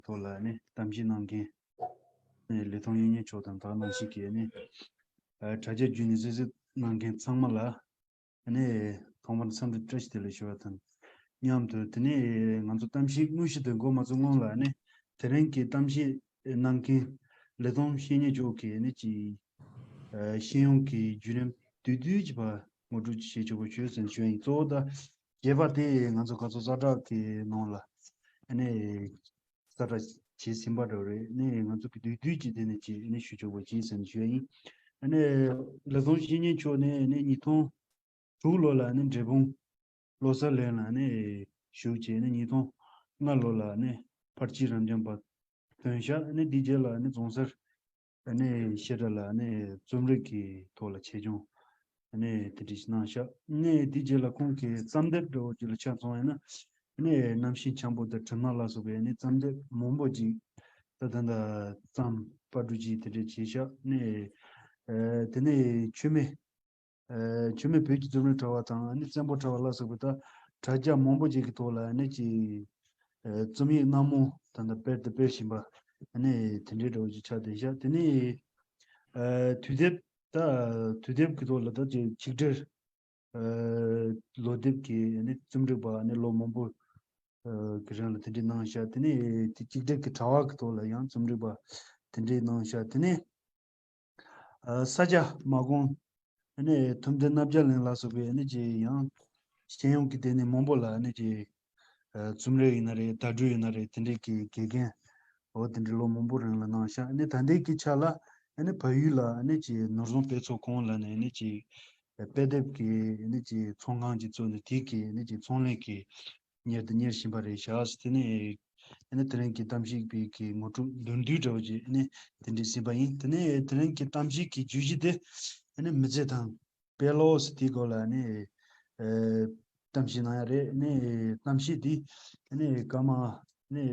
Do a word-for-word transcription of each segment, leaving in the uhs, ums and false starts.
ཐོག་ལ་ནི་གཏམ་བཤད་གནང་མཁན་ནི་ལི་ཐང་གཡུ་སྙན་མཆོག་དང་དེ་ནང་བཞིན་གྱི་ནི་དྲ་རྒྱ་བརྒྱུད་ནས་གསན་གཟིགས་གནང་མཁན་ཚང་མ་ལ་ནི་ཐོག་མར་འཚམས་འདྲི་བཀྲ་ཤིས་བདེ་ལེགས་ཞུ་བ་དང་མཉམ་དུ། དེ་ནས་ང་ཚོ་གཏམ་བཤད་དངོས་གཞི་དེ་འགོ་མ་ཚུགས་སྔོན་ལ་ནི་དེ་རིང་གི་གཏམ་བཤད་གནང་མཁན་ལི་ཐང་གཡུ་སྙན་མཆོག་གིས་ནི་ཅིག་ཤེས་ཡོན་གྱི་བརྒྱུད་རིམ་བསྡུས་བསྡུས་ཀྱི་བར་ངོ་སྤྲོད་ཅིག་བྱེད་ཆོག་པ་ཞུ་ཟེར་ཞུ་ཡ་ཡིན། གཙོ་བོ་ད་རྒྱས་པ་དེ་ང་ཚོ་ག་ཚོད་གསལ་བསྒྲགས་ཀྱི་ནང་ལ་ཨ་ནི་གསལ་བསྒྲགས་བྱས་ཟིན་པ་འདྲ་བོ་རེད། ཨ་ནི་ང་ཚོ་གི་བསྡུས་བསྡུས་ཀྱི་དེ་ནས་ཅིག་ཨ་ནི་ཞུ་ཆོག་པ་ཅིག་ཟེར་ཞུ་ཡ་ཡིན། ཨ་ནི་ལི་ཐང་གཡུ་སྙན་མཆོག་ནས་ཨ་ནི་ཉིས་སྟོང་དྲུག་ལོ་ལ་ཨ་ནི་འབྲས་སྤུངས་བློ་གསལ་གླིང་ལ་ཨ་ནི་ཞུགས་བྱས་ཨ་ནི་ཉིས་སྟོང་ལྔ་ལོ་ལ་ཨ་ནི་ཕར་ཕྱིན་རབ་འབྱམས་པ་ཐོན་ཤག་ཨ་ནི་དེའི་རྗེས་ལ་ཨ་ནི་རྫོང་སར་ཨ་ནི་བཤད་གྲྭ་ལ་ཨ་ནི་རྩོམ་རིག་གི་ཐོག་ལ་ཆེད་སྦྱོང་ཨ་ནི་དེ་འདྲ་ཞིག་གནང་ཤག་ཨ་ནི་དེའི་རྗེས་ལ་ཁོང་གིས་རྩོམ་དེབ་འདྲ་བོ་ཅིག་ལ་ཆ་མཚོན་ཡིན་ན་ཨ་ནི་རྣམ་ཤེས་འཁྱམ་པོ་དང་གྲིབ་ནག་ལ་སོགས་པའི་ཨ་ནི་རྩོམ་དེབ་མང་པོ་ཅིག་ད་ད་ད་བརྩམས་པར་སྐྲུན་ཅིག་དེ་འདྲ་བྱས་ཤག་ཨ་ནི་ཨ་དེ་ནས་མཆོད་མེ་མཆོད་མེ་བོད་ཀྱི་རྩོམ་རིག་དྲ་བ་དང་ཨ་ནི་བཙན་པོ་དྲ་བ་ལ་སོགས་པའི་ད་དྲ་རྒྱ་མང་པོ་ཅིག་གི་ཐོག་ལ་ཨ་ནི་ཅིག་རྩོམ་ཡིག་སྣ་མང་ད་ལྟ་སྤེལ་དང་སྤེལ་བཞིན་པ་ཨ་ནི་དེ་འདྲའི་འདྲ་བོ་ཅིག་ཆགས་བསྡད་ཤག་དེ་ནས་དུས་དེབ་ད་དུས་དེབ་ཀྱི་ཐོག་ལ་ད་ཅིག་ཆིག་སྒྲིལ་ལོ་དེབ་ཀྱི་ཨ་ནི་རྩོམ་སྒྲིག་པ་ཨ་ནི་ལོ་མང་པོ་གི་རིང་ལ་དེ་འདྲའི་གནང་ཤག་དེ་ནས་དེ་ཆིག་སྒྲིལ་གྱི་དྲ་བ་གི་ཐོག་ལ་ཡང་རྩོམ་སྒྲིག་པ་དེ་འདྲའི་གནང་ཤག་དེ་ནས། ས་སྐྱ་མ་གོང་ནས་ཐུབ་བསྟན་རྣམ་རྒྱལ་གླིང་ལ་སོགས་པའི་ནི་ཅིག་ཡང་ཤེས་ཡོན་གྱི་སྡེ་ནི་མང་པོ་ལ་ནི་ཅིག་རྩོམ་རིག་ཡིན་ན་རེད། བརྡ་སྤྲོད་ཡིན་ན་རེད། དེ་འདྲའི་གི་དགེ་རྒན་འོ་དེ་འདྲའི་ལོ་མང་པོ་རིང་ལ་གནང་ཤག་ནི་ད་ལྟའི་གི་ཆ་ལ་ནི་བལ་ཡུལ་ལ་ནི་ཅིག་ནོར་བཟང་དཔེ་ཚོགས་ཁང་ལ་ནི་ནི་ཅིག་དཔེ་དེབ་ཀྱི་ནི་ཅིག་ཚོང་ཁང་ཅིག་བཙུགས་ནས་དེ་གི་ནི་ཅིག་ཚོང་ལས་ཀྱི་གཉེར་དུ་གཉེར་བཞིན་པ་རེད་ཤག་དེ་ནས་ཨ་ནི་དེ་རིང་གི་གཏམ་བཤད་པའི་གི་ངོ་སྤྲོད་མདོར་བསྡུས་འདྲ་བོ་ཅིག་ཨ་ནི་དེ་འདྲ་ཟིན་པ་ཡིན། དེ་ནས་དེ་རིང་གི་གཏམ་བཤད་ཀྱི་བརྗོད་གཞི་དེ་ཨ་ནི་མི་ཚེ་དང་དཔེ་ཀློག་ཟེར་དེའི་སྐོར་ལ་ཨ་ནི་གཏམ་བཤད་གནང་ཡ་རེད། ཨ་ནི་གཏམ་བཤད་དེ་ཨ་ནི་སྐར་མ་ཨ་ནི་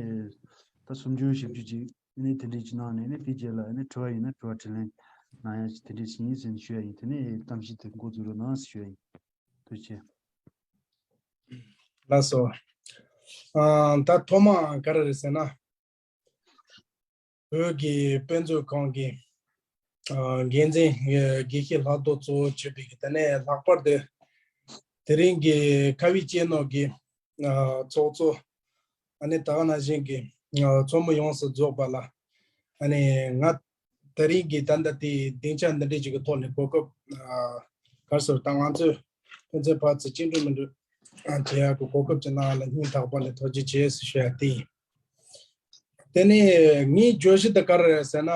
ད་སུམ་ཅུ་བཞི་བཅུ་ཅིག་ཨ་ནི་དེ་འདྲ་ཅིག་གནང་ནས་ཨ་ནི་དེའི་རྗེས་ལ་ཨ་ནི་དྲི་བ་ཡིན་ན་དྲི་བ་དྲིས་ལན་གནང་ཡ་ཞིག་དེ་འདྲ་ཞིག་ཡིན་ཟེར་ནས་ཞུ་ཡ་ཡིན། དེ་ནས་གཏམ་བཤད་དེ་འགོ་འཛུགས་རོགས་གནང་ཟེར་ཞུ་ཡ་ཡིན། ཐུགས་རྗེ་ཆེ། ལགས་སོ། ཨ་ད་ཐོག་མ་ག་རེ་རེད་ཟེར་ན། བོད་ཀྱི་དཔེ་མཛོད་ཁང་གི་ཨ་འགན་འཛིན་ཨ་དགེ་བཤེས་ལྷག་རྡོར་གཙོ་བོ་བྱས་པའི་གི་དེ་ནས་ལྷག་པར་དུ་དེ་རིང་གི་ཁ་བའི་གཅེས་ནོར་གྱི་ཨ་ཚོགས་གཙོ་ཨ་ནི་ད་ག་ནང་བཞིན་གྱི་ཨ་ཚོགས་མི་ཡོངས་སུ་རྫོགས་པ་ལ་ཨ་ནི་ང་དེ་རིང་གི་ད་ལྟ་དེའི་སྡིངས་ཆ་འདི་འདྲའི་ཅིག་གི་ཐོག་ནས་གོ་སྐབས་ཨ་ག་རེ་ཟེར་ད་ང་ཚོས་ཕན་ཚུན་ཕར་ཚུར་བཅིངས་འགྲོལ་མི་འགྲོ་བྱེད་ཡག་གི་གོ་སྐབས་ཅིག་གནང་བ་ལ་སྙིང་ཐག་པ་ནས་ཐུགས་རྗེ་ཆེ་ཞེས་ཞུ་ཡ་དེ་ཡིན། དེ་ནས་ངའི་བརྗོད་གཞི་དེ་ག་རེ་རེད་ཟེར་ན།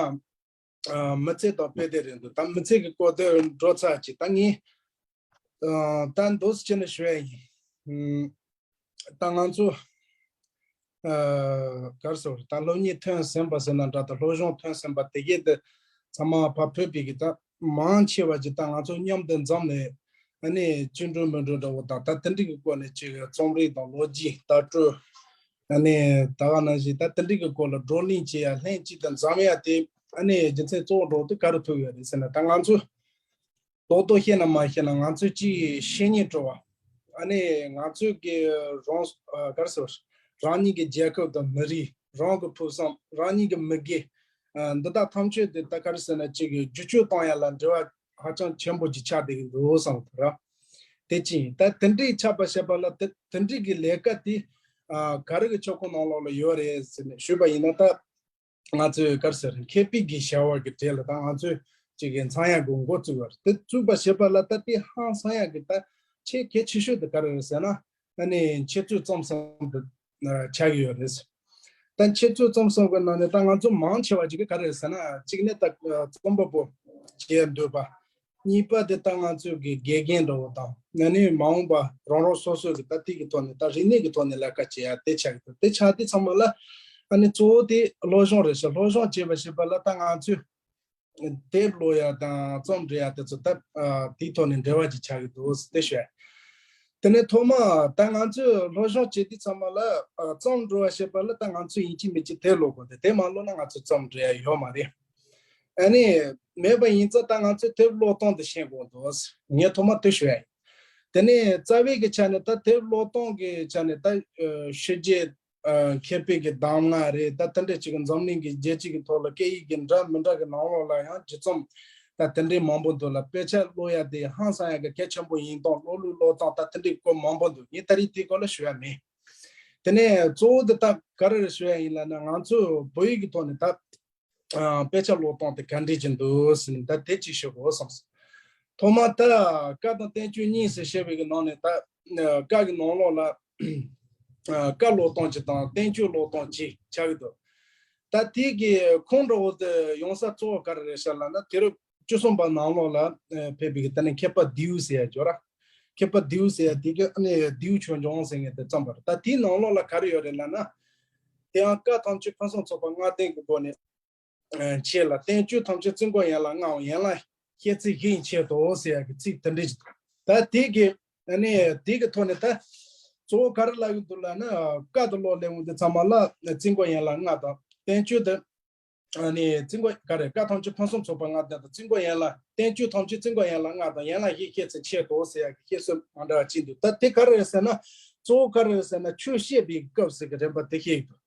ཨ་མི་ཚེ་དང་དཔེ་དེབ་རེད་འདུག་ད་མི་ཚེ་གི་སྐོར་དེ་འགྲོ་ཚར་ཅིག་ད་ངས་ཨ་ད་འདུག་སེ་བྱས་ནས་ཞུ་ཡ་ཡིན། ཨ་ད་ང་ཚོ་ཨ་ག་རེ་ཟེར་ད་སློབ་གཉེར་ཐོན་ཟིན་པ་ཟེར་ན་འདྲ། ད་སློབ་སྦྱོང་ཐོན་ཟིན་པ་དེ་གས་དེ་ཚང་མ་ཕར་ཕུད་པའི་གི་ད་མང་ཆེ་བ་ཅིག་ད་ང་ཚོ་མཉམ་དུ་འཛོམས་ནས་ཨ་ནི་བཅིངས་འགྲོལ་མི་འགྲོ་འདྲ་བོ་དང་ད་དེ་འདྲ་གི་སྐོར་ནས་ཅིག་རྩོམ་རིག་དང་ལོ་རྒྱུས་ལྟ་གྲུབ། ཨ་ནི་ད་ག་ནང་བཞིན་ད་དེ་འདྲ་གི་སྐོར་ལ་བགྲོ་གླེང་བྱེད་ཡ་ལྷན་ཅིག་ཏུ་འཛོམས་ཡ་དེ་ཨ་ནི་རྒྱུ་མཚན་གཙོ་བོ་འདྲ་བོ་དེ་ག་རེ་ཐུག་ཡོད་རེད་ཟེར་ན། ད་ང་ཚོས་རྡོག་རྡོག་བཤད་ན་མ་བཤད་ན་ང་ཚོས་ཅིག་བཤེས་གཉེན་སྤྲོ་བ། ཨ་ནི་ང་ཚོས་ཀྱི་རང་ཨ་ག་རེ་ཟེར་རང་ཉིད་ཀྱི་རྒྱལ་ཁབ་དང་མི་རིགས། རང་གི་ཕུགས་བསམ། རང་ཉིད་ཀྱི་མི་སྒེར། ཨ་འདི་དག་ཐམས་ཅད་དེ་ད་ག་རེ་ཟེར་ན་ཅིག་གི་བསྒྱུར་བཅོས་གཏོང་ཡ་ལ་འབྲེལ་བ་ཧ་ཅང་ཆེན་པོ་ཅིག་ཆགས་བསྡད་ཀྱི་འདུག་བསམ་གི་འདུག་ར། དེ་ཅི་ཡིན། ད་དེ་འདྲའི་ཆགས་པ་བྱེད་པ་ལ་དེ་དེ་འདྲའི་གི་ལས་ཀ་དེ་ཨ་ག་རེ་གི་ཆོ་ག་ནང་ལོགས་ལ་ཡོད་རེད་ཟེར་ནས་ཞུས་པ་ཡིན་ན། ད་ང་ཚོས་ག་རེ་ཟེར་མཁས་པའི་གི་བྱ་བ་གི་གྲས་ལ་ད་ང་ཚོས་ཅིག་གི་འཚང་ཡ་གི་འགོ་བཙུགས་པ་རེད། དེ་བཙུགས་པ་བྱེད་པ་ལ་ད་དེ་ཧང་སང་ཡ་གི་ད་ཆེས་གལ་ཆེ་ཤོས་དེ་ག་རེ་རེད་ཟེར་ན། ཨ་ནི་འཆད་རྩོད་རྩོམ་གསུམ་དེ་ཆགས་ཀྱི་ཡོད་རེད། ད་འཆད་རྩོད་རྩོམ་གསུམ་གི་ནང་ནས་ད་ང་ཚོ་མང་ཆེ་བ་ཅིག་གིས་ག་རེ་རེད་ཟེར་ན། གཅིག་ནས་ད་རྩོམ་པ་པོ་བྱེད་འདོད་པ། གཉིས་པ་དེ་ད་ང་ཚོའི་གི་དགེ་རྒན་འདྲ་བོ་དང་། ཨ་ནི་མ་འོངས་པ་རང་རང་སོ་སོའི་གི་ད་དེ་གི་ཐོག་ནས་ད་རིག་གནས་ཀྱི་ཐོག་ནས་ལས་ཀ་བྱེད་ཡ་དེ་ཆགས་ཀྱི་འདུག་དེ་ཆགས་དུས་ཚང་མ་ལ་ཨ་ནི་གཙོ་བོ་དེ་སློབ་སྦྱོང་རེད་ཤག་སློབ་སྦྱོང་བྱེད་པ་བྱེད་པ་ལ་ད་ང་ཚོས་དེབ་ཀློག་ཡ་དང་རྩོམ་འབྲི་ཡ་དེ་ཚོ་ད་ཨ་དེའི་ཐོག་ནས་འབྲེལ་བ་ཅིག་ཆགས་ཀྱི་འདུག་ཟེར་དེ་ཞུ་ཡ། དེ་ནས་ཐོག་མ་ད་ང་ཚོས་སློབ་སྦྱོང་བྱེད་དུས་ཚང་མ་ལ་ཨ་རྩོམ་འབྲི་བ་བྱེད་པ་ལ་ད་ང་ཚོས་ཡིན་གཅིག་མིན་གཅིག་དེབ་ཀློག་དགོས་ཏེ། དེབ་མ་ཀློག་ན་ང་ཚོས་རྩོམ་འབྲི་ཡ་ཡོད་མ་རེད། ཨ་ནི་མེད་པ་ཡིན་ཙང་ད་ང་ཚོས་དེབ་ཀློག་སྟངས་དེ་ཤེས་དགོས་འདུག་ངས་ཐོག་མ་དེ་ཞུ་ཡ་ཡིན། དེ་ནས་རྩ་བའི་གི་ཆ་ནས་ད་དེབ་ཀློག་སྟངས་གི་ཆ་ནས་ད་ཨ་ཕྱི་རྒྱལ་ མཁས་པའི་གི་གདམས་ངག་རེད། ད་དེ་འདྲ་ཅིག་གི་འཛམ་གླིང་གི་རྒྱལ་སྤྱི་གི་ཐོག་ལ་སྐད་ཡིག་གི་འདྲ་མི་འདྲ་གི་ནང་ལོགས་ལ་ཡང་ཇི་ཙམ་ད་དེ་འདྲའི་མང་པོ་འདུག་ལ། དཔེ་ཆ་ཀློག་ཡ་དེ་ཧང་སང་ཡ་གི་གལ་ཆེན་པོ་ཡིན་སྟངས། ཀློག་ལུགས་ཀློག་སྟངས། ད་དེ་འདྲའི་སྐོར་མང་པོ་འདུག་ངས་ད་རེས་དེའི་སྐོར་ལ་ཞུ་ཡ་མེད། དེ་ནས་གཙོ་བོ་འདི་ད་ག་རེ་རེད་ཞུ་ཡ་ཡིན་ལབ་ན། ང་ཚོས་བོད་ཡིག་གི་ཐོག་ནས་ད་ཨ་དཔེ་ཆ་ཀློག་སྟངས་དེ་ག་འདྲས་ཅིག་འདུག་ཟེར་ནས་ད་དེ་གཅིག་ཞུ་དགོས་བསམ་སོང་། ཐོག་མར་ད་བཀའ་དང་བསྟན་བཅོས་གཉིས་ཟེར་བཤད་པའི་གི་ནང་ནས། ད་ཨ་བཀའ་གི་ནང་ལོགས་ལ་ཨ་བཀའ་ཀློག་སྟངས་གཅིག་དང་བསྟན་བཅོས་ཀློག་སྟངས་གཅིག་ཆགས་ཀྱི་འདུག་ད་དེ་གི་ཁུངས་འདྲ་བོ་དེ་ཡོང་ས་གཙོ་བོ་ག་རེ་རེད་ཤག་ལབ་ན། དུས་རབས་བཅུ་གསུམ་པ་ནང་ལོགས་ལ་ཨ་ཕེབས་པའི་གི་ད་ནི་མཁས་པ་ལྡེའུ་ཟེར་ཡ་ཅིག་ཡོད་ར། མཁས་པ་ལྡེའུ་ཟེར་ཡ་དེ་གི་ཨ་ནི་ལྡེའུ་ཆོས་འབྱུང་ཟེར་མཁན་དེ་བརྩམས་པ་རེད། ད་དེའི་ནང་ལོགས་ལ་ག་རེ་ཡོད་རེད་ལབ་ན། དེ་ཡང་བཀའ་ཐམས་ཅད་ཕུན་སུམ་ཚོགས་པ་ལྔ་ལྡན་གྱི་སྒོ་ནས་ཨ་འཆད་ལ། བསྟན་བཅོས་ཐམས་ཅད་བཙུན་དགོན་ཡན་ལག་ལྔའམ་ཡན་ལག་བཤད་ཚིག་བཞི་ཡིས་འཆད་དོ་ཟེར་ཡ་གི་ཚིག་དེ་འདྲ་ཞིག་འདུག་ད་དེ་གི་ཨ་ནི་དེ་གི་ཐོག་ནས་ད་གཙོ་བོ་ག་རེ་ལབ་ཀྱི་འདུག་ལབ་ན། བཀའ་དང་ཀློག་ལེན་འོང་དུས་ཚང་མ་ལ་བཙུན་དགོན་ཡན་ལག་ལྔ་དང་། བསྟན་བཅོས་དེ་ཨ་ནི་བཙུན་དགོན་ག་རེ། བཀའ་ཐམས་ཅད་ཕུན་སུམ་ཚོགས་པ་ལྔ་ལྡན་དང་། བཙུན་དགོན་ཡན་ལག་བསྟན་བཅོས་ཐམས་ཅད་བཙུན་དགོན་ཡན་ལག་ལྔ་དང་ཡན་ལག་བཞི་བཤད་ཚིག་འཆད་དོ་ཟེར་ཡ་གི་བཤད་སྲོལ་མ་འདྲ་བ་ཅིག་འདུག་ད་དེ་ག་རེ་རེད་ཟེར་ན། གཙོ་བོ་ག་རེ་རེད་ཟེར་ན། ཆོས་བཤད་པའི་སྐབས་ཟེར་གི་རིམ་པ་དེ་བཤད་ཀྱི་འདུག་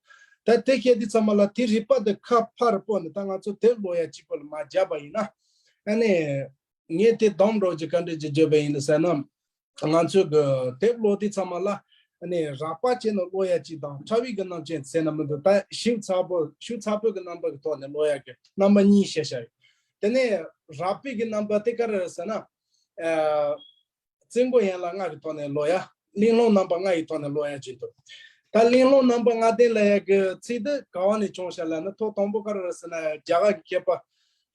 ད་དེ་བཤད་དུས་ཚང་མ་ལ་དེ་རིག་པ་དེ་ཁ་ཕར་སྤོས་ནས། ད་ང་ཚོ་དེབ་ཀློག་ཡ་གཅིག་པོ་ལ་མར་སྦྱར་བ་ཡིན་ན། ཨ་ནི་ངས་དེ་སྡོམ་འགྲོ་གི་ག་འདྲ་ཅིག་བརྗོད་པ་ཡིན་ཟེར་ན། ང་ཚོས་གི་དེབ་ཀློག་དུས་ཚང་མ་ལ་ཨ་ནི་རགས་པ་བྱས་ནས་ཀློག་ཡ་གཅིག་དང་། ཕྲ་བའི་གི་རྣམ་ཅན་ཟེར་ན་མི་འདུག་ད་ཞིབ་ཚགས་པོ་ཞིབ་ཚགས་པོའི་གི་རྣམ་པ་གི་ཐོག་ནས་ཀློག་ཡ་གི་རྣམ་པ་གཉིས་བཤད་བཞག་ཡོད། དེ་ནས་རགས་པའི་གི་རྣམ་པ་དེ་ག་རེ་རེད་ཟེར་ན། ཨ་བཙུན་དགོན་ཡན་ལག་ལྔ་གི་ཐོག་ནས་ཀློག་ཡ། གླེང་སློང་རྣམ་པ་ལྔ་ཡི་ཐོག་ནས་ཀློག་ཡ་གཅིག་འདུག་ད་གླེང་སློང་རྣམ་པ་ལྔ་ལྡན་ལབ་ཡ་གི་ཚིག་དེ་ག་བ་ནས་བྱུང་ཤག་ལབ་ན། ཐོག་དང་པོ་ག་རེ་རེད་ཟེར་ན། རྒྱ་གར་གི་མཁས་པ་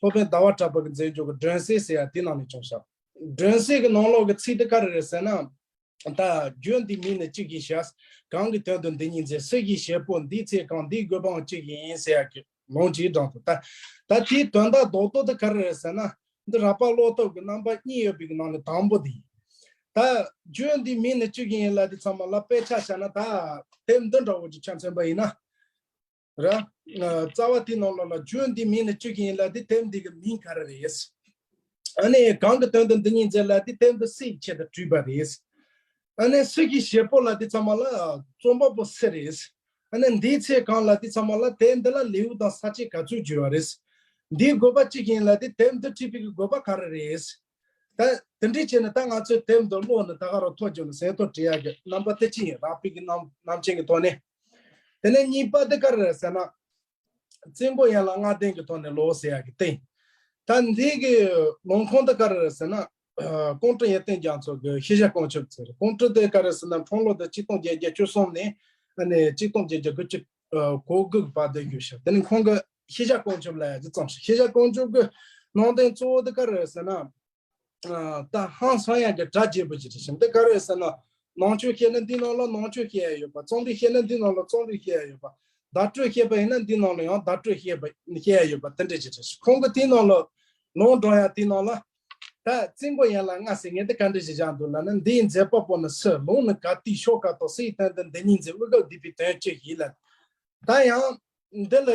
སློབ་དཔོན་ཟླ་བ་གྲགས་པ་གིས་མཛད་འཇོག་གི་སྒྲོན་གསལ་ཟེར་ཡ་དེ་ནང་ནས་བྱུང་ཤག་སྒྲོན་གསལ་གྱི་ནང་ལོགས་ཀྱི་ཚིག་དེ་ག་རེ་རེད་ཟེར་ན། ད་རྒྱུ་འདི་མིང་ནི་གཅིག་གིས་བྱ། གང་གི་དོན་དུ་འདི་ཉིད་མཛད། སུ་ཞིག་བྱེད་པོ་འདིའི་ཚེ་གང་། འདིའི་དགོས་པའང་གཅིག་ཡིན་ཟེར་ཡ་གི་ལུང་གཅིག་དྲངས་འདུག་ད་ད་དེའི་དོན་དག་རྡོག་རྡོག་དེ་ག་རེ་རེད་ཟེར་ན། འདི་རགས་པ་ཀློག་སྟངས་ཀྱི་རྣམ་པ་གཉིས་ཡོད་པའི་གི་ནང་ནས་དང་པོ་དེ་ཡིན། ད་རྒྱུ་འདི་མིང་ནི་གཅིག་ཡིན་ལབ་དུས་ཚང་མ་ལ་དཔེ་ཆ་བཞག་ན། ད་དེབ་འདི་འདྲ་བོ་ཅིག་ཆ་མཚོན་པ་ཡིན་ན། ར། ཨ་རྩ་བ་དེའི་ནང་ལོགས་ལ་རྒྱུ་འདི་མིང་ནི་གཅིག་ཡིན་ལབ་དུས་དེབ་འདི་གི་མིང་ག་རེ་རེད། ཨ་ནི་གང་གི་དོན་དུ་འདི་ཉིད་མཛད་ལབ་དུས་དེབ་འདི་སུའི་ཆེད་དུ་བྲིས་པ་རེད། ཨ་ནི་སུ་ཞིག་བྱེད་པོ་ལབ་དུས་ཚང་མ་ལ་རྩོམ་པ་པོ་སུ་རེད། ཨ་ནི་འདིའི་ཚེ་གང་ལབ་དུས་ཚང་མ་ལ་དེབ་འདི་ལ་ལེའུ་དང་ས་བཅད་ག་ཚོད་བརྗོད་པ་རེད། འདིའི་དགོས་པ་གཅིག་ཡིན་ལབ་དུས་དེབ་འདི་བྲིས་པའི་གི་དགོས་པ་ག་རེ་རེད། ད་དེ་འདྲས་བྱས་ནས་ད་ང་ཚོས་དེབ་འདི་ཀློག་ནས་ད་ག་རང་ཐོ་བརྒྱབ་ནས་ཟིན་ཐོ་བྲིས་ཡག་གི་རྣམ་པ་དེ་གཅིག་ཡིན། རགས་པའི་གི་རྣམ་རྣམ་མཁྱེན་གྱི་ཐོག་ནས། དེ་ནས་གཉིས་པ་དེ་ག་རེ་རེད་ཟེར་ན། བཙུན་དགོན་ཡན་ལག་ལྔ་ལྡན་གྱི་ཐོག་ནས་ཀློག་ཟེར་ཡག་གི་སྟེང་། ད་འདི་གི་ལུང་ཁུངས་དེ་ག་རེ་རེད་ཟེར་ན། ཨ་ཀོང་སྤྲུལ་ཡོན་ཏན་རྒྱ་མཚོ་གི་ཤེས་བྱ་ཀུན་ཁྱབ་ཟེར། ཀོང་སྤྲུལ་དེ་ག་རེ་ཟེར་ན། འཁྲུངས་ལོ་དེ་གཅིག་སྟོང་བརྒྱད་བརྒྱ་བཅུ་གསུམ་ནས་ཨ་ནི་གཅིག་སྟོང་བརྒྱད་བརྒྱ་དགུ་བཅུ་གོ་དགུ་གི་བར་དུ་བརྒྱུད་ཤག་དེ་ནི་ཁོང་གི་ཤེས་བྱ་ཀུན་ཁྱབ་ལབ་ཡག་གི་བརྩམས་ཤག་ཤེས་བྱ་ཀུན་ཁྱབ་གི་ནང་དོན་གཙོ་བོ་དེ་ག་རེ་རེད་ཟེར་ན། ཨ་ད་ཧང་སང་ཡག་གི་སྒྲ་རྒྱས་པོ་ཅིག་རེད་ཤག་འདི་ག་རེ་རེད་ཟེར་ན། ནང་ཆོས་བཤད་ན་འདི་ནང་ལ་ནང་ཆོས་བཤད་ཡག་ཡོད་པ། རྩོམ་རིག་བཤད་ན་འདི་ནང་ལ་རྩོམ་རིག་བཤད་ཡག་ཡོད་པ། བརྡ་སྤྲོད་བཤད་པ་ཡིན་ན་འདི་ནང་ལ་ཡང་བརྡ་སྤྲོད་བཤད་པ་བཤད་ཡག་ཡོད་པ། དེ་འདྲ་ཅིག་རེད་ཤག་ཁོང་གིས་དེའི་ནང་ལ་ལུང་དྲངས་ཡག་དེའི་ནང་ལ། ད་བཙུན་དགོན་ཡན་ལག་ལྔ་ཟེར་མཁན་དེ་ག་འདྲ་ཞིག་བཞག་འདུག་ལབ་ན། འདི་ཡི་མཛད་པ་པོ་ནི་སུ། ལུང་ནི་ག་དུས། ཕྱོགས་ག་ཏོ། སུ་ཡི་དོན་དུ་འདི་ཉིད་མཛད། དབུ་སྐབས་བསྡུས་པའི་དོན་བཅུ་ཡིས་ལ། ད་ཡང་འདི་ལ་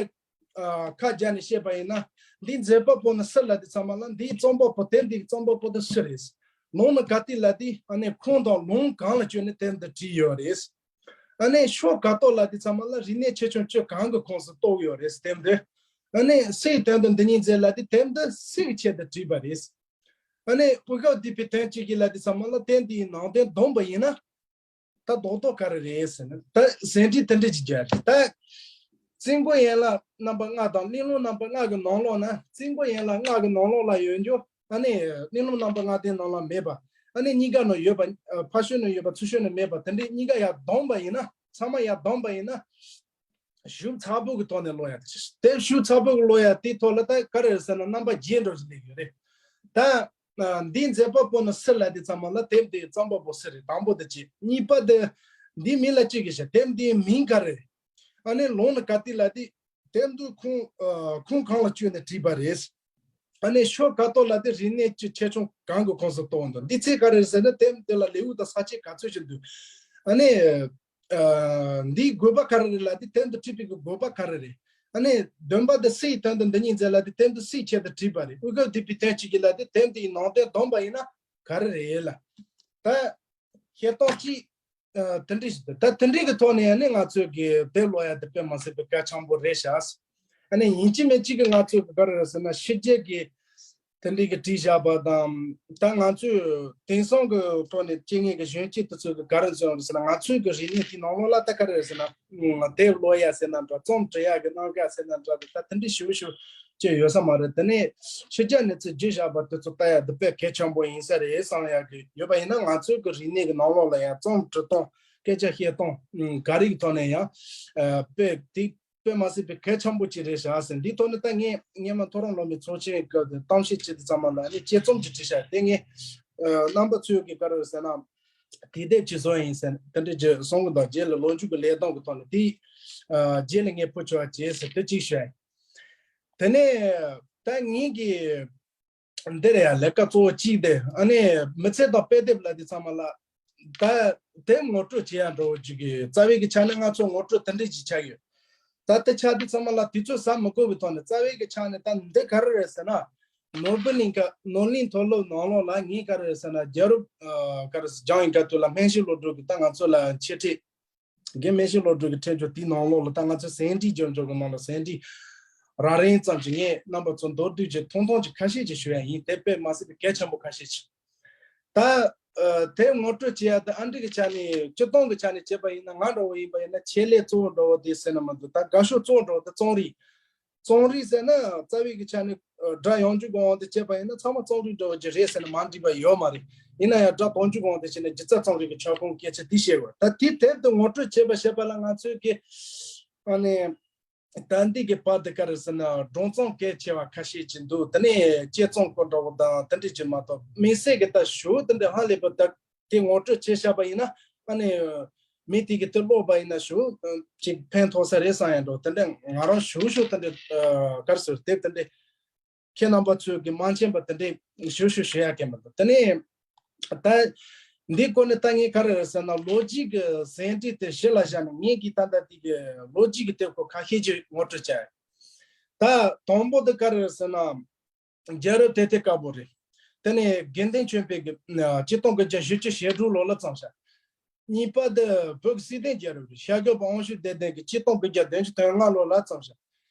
ཨ་ཁ་སྦྱར་ནས་བཤད་པ་ཡིན་ན། འདིའི་མཛད་པ་པོ་ནི་སུ་ལབ་དུས་ཚང་མ་ལ། འདིའི་རྩོམ་པ་པོ། དེབ་འདིའི་རྩོམ་པ་པོ་དེ་སུ་རེད། ལུང་ནི་ག་དུས་ལབ་དུས། ཨ་ནི་ཁུངས་དང་ལུང་གང་ལ་བརྟེན་ནས་དེབ་འདི་བྲིས་ཡོད་རེད། ཨ་ནི་ཕྱོགས་ག་ཏོ་ལབ་དུས་ཚང་མ་ལ་རིག་གནས་ཆེ་ཆུང་སྤྱི་གང་གི་ཁོངས་སུ་གཏོགས་ཡོད་རེད་དེབ་འདི། ཨ་ནི་སུའི་དོན་དུ་འདི་ཉིད་མཛད་ལབ་དུས་དེབ་འདི་སུའི་ཆེད་དུ་བྲིས་པ་རེད། ཨ་ནི་དབུ་སྐབས་བསྡུས་པའི་དོན་བཅུ་ཡིས་ལབ་དུས་ཚང་མ་ལ་དེབ་འདིའི་ནང་དོན་བསྡོམས་པ་ཡིན་ན། ད་རྡོག་རྡོག་ག་རེ་རེད་ཟེར་ན། ད་ཟིན་བྲིས་དེ་འདྲ་ཅིག་བརྒྱབ་རེད། ད་བཙུན་དགོན་ཡན་ལག་རྣམ་པ་ལྔ་དང་གླེང་སློང་རྣམ་པ་ལྔ་གི་ནང་ལོགས་ན། བཙུན་དགོན་ཡན་ལག་ལྔ་གི་ནང་ལོགས་ལ་ཡོད་རྒྱུ། ཨ་ནི་གླེང་སློང་རྣམ་པ་ལྔ་དེའི་ནང་ལ་མེད་པ། ཨ་ནི་གཉིས་ཀ་ནང་ཡོད་པ། ཨ་ཕར་ཕྱོགས་ནང་ཡོད་པ་ཚུར་ཕྱོགས་ནང་མེད་པ། དེ་འདྲའི་གཉིས་ཀ་ཡར་བསྡོམས་པ་ཡིན་ན། ཚང་མ་ཡར་བསྡོམས་པ་ཡིན་ན། ཞིབ་ཚགས་པོ་གི་ཐོག་ནས་ཀློག་ཡ་དེ། དེབ་ཞིབ་ཚགས་པོ་གི་ཀློག་ཡ་དེའི་ཐོག་ལ་ད་ག་རེ་རེད་ཟེར་ན། རྣམ་པ་བརྒྱད་འདྲ་ཞིག་སླེབས་ཡོད་རེད། ད་ཨ་འདིའི་མཛད་པ་པོ་ནི་སུ་ལབ་དུས་ཚང་མ་ལ་དེབ་འདིའི་རྩོམ་པ་པོ་སུ་རེད། དང་པོ་དེ་གཅིག་གཉིས་པ་དེ་འདིའི་མིང་ལ་གཅིག་གིས་བྱ། དེབ་འདིའི་མིང་ག་རེ་རེད། ཨ་ནི་ལུང་ནི་ག་དུས་ལབ་དུས། དེབ་འདི་ཁུངས་ཨ་ཁུངས་གང་ལ་བརྟེན་ནས་བྲིས་པ་རེད། ཨ་ནི་ཕྱོགས་ག་ཏོ་ལབ་དུས་རིག་གནས་ཀྱི་ཆེ་ཆུང་གང་གི་ཁོངས་སུ་གཏོགས་འདུག་འདི་ཚིག་ག་རེ་རེད་ཟེར་ན། དེབ་འདི་ལ་ལེའུ་དང་ས་བཅད་ག་ཚོད་ཅིག་འདུག་ཨ་ནི་ཨ་འདིའི་དགོས་པ་ག་རེ་རེད་ལབ་དུས། དེབ་འདི་བྲིས་པའི་གི་དགོས་པ་ག་རེ་རེད། ཨ་ནི་བདུན་པ་དེ་སུའི་དོན་དུ་འདི་ཉིད་མཛད་ལབ་དུས། དེབ་འདི་སུའི་ཆེད་དུ་བྲིས་པ་རེད། དབུ་སྐབས་བསྡུས་པའི་དོན་བཅུ་ཡིས་ལབ་དུས། དེབ་འདིའི་ནང་དོན་བསྡོམས་པ་ཡིན་ན་ག་རེ་རེད་ལ། ད་བཤད་སྟངས་གཅིག་ཨ་དེ་འདྲ་ཞིག་འདུག་ད་དེ་འདྲའི་གི་ཐོག་ནས་ཡང་ནི་ང་ཚོས་གི་དེབ་ཀློག་ཡ་དེ་དཔེ་མ་སྲིད་པའི་གལ་ཆེན་པོ་རེད་ཤག་ཨ་ནི་ཡིན་གཅིག་མིན་གཅིག་གི་ང་ཚོས་གི་ག་རེ་རེད་ཟེར་ན་ཕྱི་རྒྱལ་གི་དེ་འདྲའི་གི་བྲིས་བཞག་པ་དང་། ད་ང་ཚོས་དེང་སང་གི་ཐོག་ནས་སྐྱེ་དངོས་གི་གཞོན་སྐྱེས་དེ་ཚོས་གི་ག་རེ་བཟོས་ཡོད་རེད་ཟེར་ན། ང་ཚོའི་གི་རིག་གནས་དེའི་ནང་ལོགས་ལ་ད་ག་རེ་རེད་ཟེར་ན། ཨ་དེབ་ཀློག་ཡ་ཟེར་ན་འདྲ། རྩོམ་འབྲི་ཡ་གི་གནང་ག་ཟེར་ན་འདྲ། ད་དེ་འདྲ་ཞིབ་ཞིབ་ཅིག་ཡོད་ས་མ་རེད། དེ་ནས་ཕྱི་རྒྱལ་ནས་ཚུར་བརྒྱུད་བཞག་པ་དེ་ཚོ་ལྟ་ཡ་དེ་དཔེ་གལ་ཆེན་པོ་ཡིན་ས་རེད་བསམ་ཡ་གི་ཡོད་པ་ཡིན་ན། ང་ཚོའི་གི་རིག་གནས་གི་ནང་ལོགས་ལ་ཡང་རྩོམ་འབྲི་སྟངས། སྐད་ཆ་བཤད་སྟངས། ཨ་ག་རེ་གི་ཐོག་ནས་ཡང་ཨ་དཔེ་དེ་དཔེ་མ་སྲིད་པའི་གལ་ཆེན་པོ་ཅིག་རེད་ཤག་ཟེར། འདིའི་ཐོག་ནས་ད་ངས་སྔོན་མ་མཐོ་རིམ་སློབ་མའི་ཚོགས་ཆེན་སྐབས་དེ་གཏམ་བཤད་བྱེད་དུས་ཙམ་པ་ལ་ཨ་ནི་དཔྱད་རྩོམ་ཅིག་བྲིས་ཤག་དེ་ངས་ཨ་རྣམ་པ་ཚོས་གི་ག་རེ་ཟེར་ན། དེབ་དེབ་ཅིག་བཟོ་ཡིན་ཟེར་དེ་འདྲ་ཅིག་གསུང་གི་འདུག་རྗེས་ལ་ལོ་མཇུག་གི་ལས་སྟངས་ཀྱི་ཐོག་ནས་དེ་ཨ་རྗེས་ལ་ངས་ཕུལ་ཆོག་བྱས་ཟེར་དེ་གཅིག་ཞུ་ཡ་ཡིན། དེ་ནས་ད་ངེད་ཀྱི་འདིར་ཡང་ལས་ཀ་གཙོ་བོ་གཅིག་དེ་ཨ་ནི་མི་ཚེ་དང་དཔེ་དེབ་ལབ་དུས་ཙམ་པ་ལ། ད་དེབ་ངོ་སྤྲོད་བྱེད་ཡ་འདྲ་བོ་ཅིག་གི་རྩ་བའི་གི་ཆ་ནས་ང་ཚོ་ངོ་སྤྲོད་དེ་འདྲ་ཅིག་ཆགས་ཡོད། ད་དེ་ཆགས་དུས་ཙམ་པ་ལ་དུས་ཚོད་ཟ་མི་དགོས་པའི་ཐོག་ནས་རྩ་བའི་གི་ཆ་ནས་ད་འདི་ག་རེ་རེད་ཟེར་ན། ནོར་བུ་གླིང་ག་ནོར་གླིང་མཐོ་སློབ་ནང་ལོགས་ལ་ངས་ག་རེ་རེད་ཟེར་ན། རྒྱལ་རབས་ཨ་ག་རེ་ཟེར་སྦྱངས་ཡིན་སྐབས་དུས་ལ་སྨན་ཞབས་སློབ་ཕྲུག་གི་ད་ང་ཚོ་ལ་འཆད་ཁྲིད། དགེ་སྨན་ཞབས་སློབ་ཕྲུག་གི་ཁྲིད་སྦྱོང་དེའི་ནང་ལོགས་ལ་ད་ང་ཚོ་ཟིན་བྲིས་རྒྱབ་སྐྱོར་གི་ནང་ལ་ཟིན་བྲིས་རགས་རིམ་ཙམ་ཞིག་ངས་རྣམ་པ་ཚོ་མདོར་བསྡུས་ཀྱི་ཐུང་ཐུང་ཅིག་ཁ་ཤས་ཅིག་ཞུ་ཡ་ཡིན། དེ་དཔེ་མ་སྲིད་པའི་གལ་ཆེན་པོ་ཁ་ཤས་ཅིག་ད་ཨ་དེབ་ངོ་སྤྲོད་བྱེད་ཡ་དེ་ཨ་འདྲ་གི་ཆ་ནས་སྤྱིར་བཏང་གི་ཆ་ནས་བྱས་པ་ཡིན་ན། ང་འདྲ་བོ་ཡིན་པ་ཡིན་ན་ཆེད་ལས་གཙོ་བོ་འདྲ་བོ་དེ་ཟེར་ན་མི་འདུག་ད་དགའ་ཤོས་གཙོ་བོ་འདྲ་བོ་དེ་རྩོམ་རིག་རྩོམ་རིག་ཟེར་ན་རྩ་བའི་གི་ཆ་ནས་ཨ་སྒྲ་ཡང་འཇུག་གི་དབང་དུ་བྱས་པ་ཡིན་ན་ཚང་མ་རྩོམ་རིག་འདྲ་བོ་ཅིག་རེད་ཟེར་ན་མ་འགྲིག་པ་ཡོད་མ་རེད། ཡིན་ན་ཡང་སྒྲ་དོན་འཇུག་གི་དབང་དུ་བྱས་ན་སྒྱུ་རྩལ་རྩོམ་རིག་གི་ཁྱབ་ཁོངས་སྐད་ཆ་འདི་བཤད་དགོས། ད་དེའི་དེབ་དེ་ངོ་སྤྲོད་བྱས་པ་བྱས་པ་ལ་ང་ཚོས་གི་ཨ་ནི་ད་འདི་གི་བར་དུ་ག་རེ་ཟེར་ན་སྒྲུང་རྩོམ་གལ་ཆེ་བ་ཁ་ཤས་ཅིག་འདུག་དེ་ནས་དཔྱད་རྩོམ་སྐོར་འདྲ་བོ་དང་དེ་འདྲ་ཅིག་མ་གཏོགས་དམིགས་བསལ་གི་ད་ཞུ་དེ་འདྲ་ཧ་ལས་པ་ད། དེ་ངོ་སྤྲོད་བྱས་བཞག་པ་ཡིན་ན་ཨ་ནི་མི་དེ་གིས་དེ་ཀློག་པ་ཡིན་ན་ཞུ་ཅིག་ཕན་ཐོགས་ས་རེད་བསམ་ཡ་འདྲ་བོ་དེ་འདྲ་ང་རང་ཞུ་ཞུ་དེ་འདྲ་ཨ་ག་རེ་ཟེར་དེབ་དེ་འདྲ་ཁྱེད་རྣམ་པ་ཚོས་གི་མ་མཁྱེན་པ་དེ་འདྲ་ཞུ་ཞུ་ཞུ་ཡ་གི་མི་འདུག་དེ་ནས་ད་འདི་སྐོར་ནས་ད་ངས་ག་རེ་རེད་ཟེར་ན་ལོ་རྒྱུས་གི་ཟིན་བྲིས་དེ་གཞི་ལ་བཞག་ནས་ངས་གི་ད་ལྟ་དེ་གི་ལོ་རྒྱུས་གི་དེབ་སྐོར་ཁ་ཤས་ཅིག་ངོ་སྤྲོད་བྱ་ཡ། ད་དང་པོ་དེ་ག་རེ་རེད་ཟེར་ན། རྒྱལ་རབས་དེབ་ཐེར་དཀར་པོ་རེད། དེ་ནས་དགེ་འདུན་ཆོས་འཕེལ་གྱིས་ཆིག་སྟོང་དགུ་བརྒྱ་བཞི་བཅུ་ཞེ་དྲུག་ལོ་ལ་བརྩམས་ཤག་གཉིས་པ་དེ་བོད་ཀྱི་སྲིད་དོན་རྒྱལ་རབས་རེད། ཤར་སྐྱོབ་པ་དབང་ཕྱུག་བདེ་ལྡན་གྱིས་ཆིག་སྟོང་དགུ་བརྒྱ་བདུན་ཅུ་དོན་ལྔ་ལོ་ལ་བརྩམས་ཤག་